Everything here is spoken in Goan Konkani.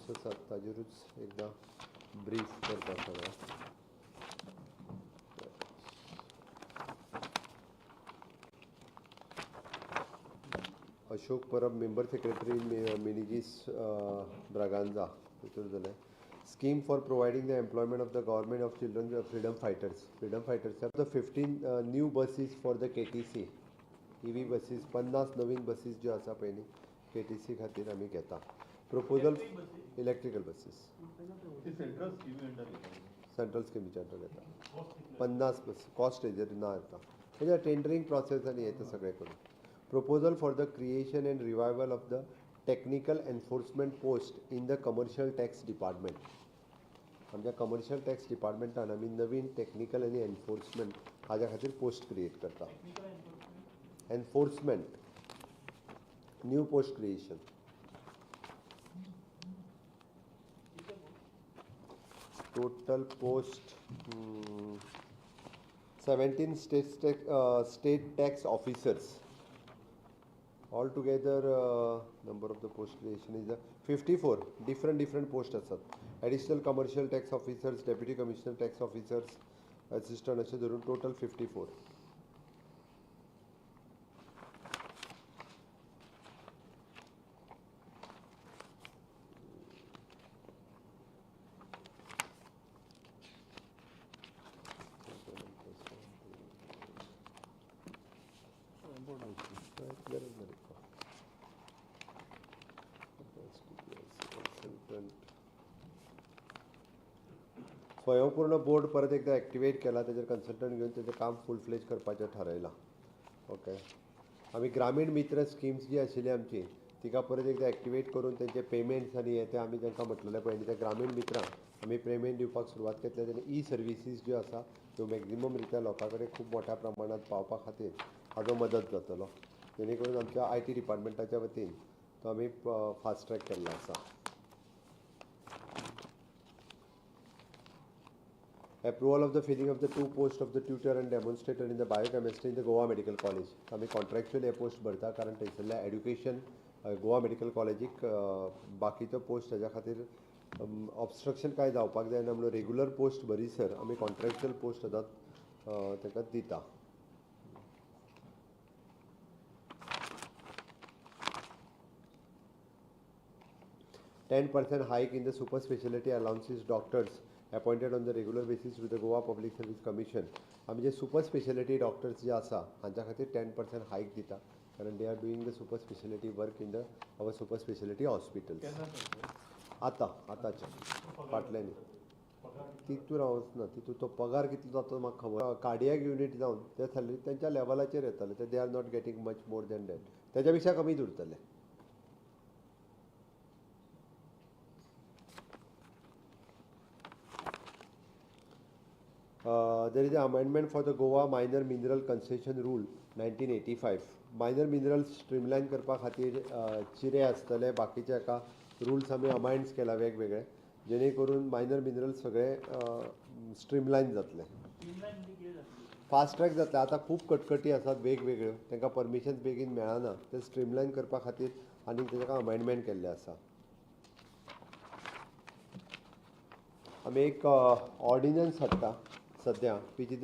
आसात ताजेरूच एकदां ब्रीफ करता सगळें. Ashok Parab member secretary Menezes Braganza तितूर जालें. Scheme for providing the employment of the government of children freedom fighters. Freedom fighters the 15 new buses for the KTC EV buses 50 Naveen buses ज्यो आसा पळय न्ही KTC खातीर आमी घेता. Proposal electrical buses central स्किमीच्या under घेता 50 बस. कॉस्ट हेजेर ना येता म्हणजे टेंडरींग प्रोसेस आनी येता सगळें करून. Proposal for the creation and revival of the technical enforcement post in the commercial tax department. आमच्या कमर्शियल टॅक्स डिपार्टमेंटान आमी नवीन टॅक्निकल आनी एनफोर्समेंट हाज्या खातीर पोस्ट क्रिएट करता. Enforcement new post creation. Total post 17 state tax officers. All together number of the post creation is 54 different post आसात. Additional commercial tax officers, deputy commissioner tax officers, assistant अशें धरून टोटल 54. स्वयंपूर्ण बोर्ड परत एकदा एक्टिवेट केला, ताजेर कन्सल्टंट घेवन तेजें काम फूल फ्लेज करपाचें थारायलां. ओके, आमी ग्रामीण मित्र स्किम्स जी आशिल्ली आमची तिका परत एकदा एक्टिवेट करून तेंचे पेमेंट्स आनी हे ते आमी तांकां म्हटलेलें पळय न्ही, त्या ग्रामीण मित्रांक आमी पेमेंट दिवपाक सुरवात केतले. आनी ई सर्विसीस ज्यो आसा त्यो मॅक्झिमम रित्या लोकां कडेन खूब मोठ्या प्रमाणांत पावपा खातीर हाजो मदत जातलो. जेणे करून आमच्या IT डिपार्टमेंटाच्या वतीन तो आमी फास्ट ट्रॅक केल्लो आसा. Approval of the filling of the 2 posts of the tutor and demonstrator in the biochemistry in the Goa Medical College. आमी कॉन्ट्रॅक्च्युअल हे पोस्ट भरता कारण थंयसरल्या एड्युकेशन गोवा मेडिकल कॉलेजीक बाकीचो पोस्ट ताज्या खातीर ऑबस्ट्रक्शन कांय जावपाक जायना म्हणून रेगुलर पोस्ट भरीसर आमी कॉन्ट्रॅक्च्युअल पोस्ट सदांच ताका दिता. 10% hike in the super speciality allowances doctors appointed on the regular basis with the Goa Public Service Commission. आमी जे सुपर स्पेशलिटी डॉक्टर्स जे आसा हांच्या खातीर 10% हायक दिता कारण they are doing the super speciality work in the our super speciality hospitals. आतां आतांच्या फाटल्यानी तितून हांव वचना, तितून तो पगार कितलो जाता म्हाका खबर. कार्डियक युनीट जावन ते सॅलरी तेंच्या लेवलाचेर येताले, ते they are not getting much more than that, तेज्या पेक्षा कमीच उरतले. There is an amendment for the Goa Minor Mineral Concession Rule 1985. Minor minerals streamline करपा खातीर चिरे आसतले, बाकीचे एका रुल्स आमी अमेंड्स केला वेगवेगळे, जेणे करून मायनर मिनरल्स सगळे स्ट्रीमलायन जातले, फास्ट ट्रॅक जातले. आतां खूब कटकटी आसात वेगवेगळ्यो, तांकां परमिशन्स बेगीन मेळना, ते स्ट्रीमलायन करपा खातीर आनी ताका अमेंडमेंट केल्लें आसा. आमी एक ऑर्डिनन्स हाडटा सद्या which is the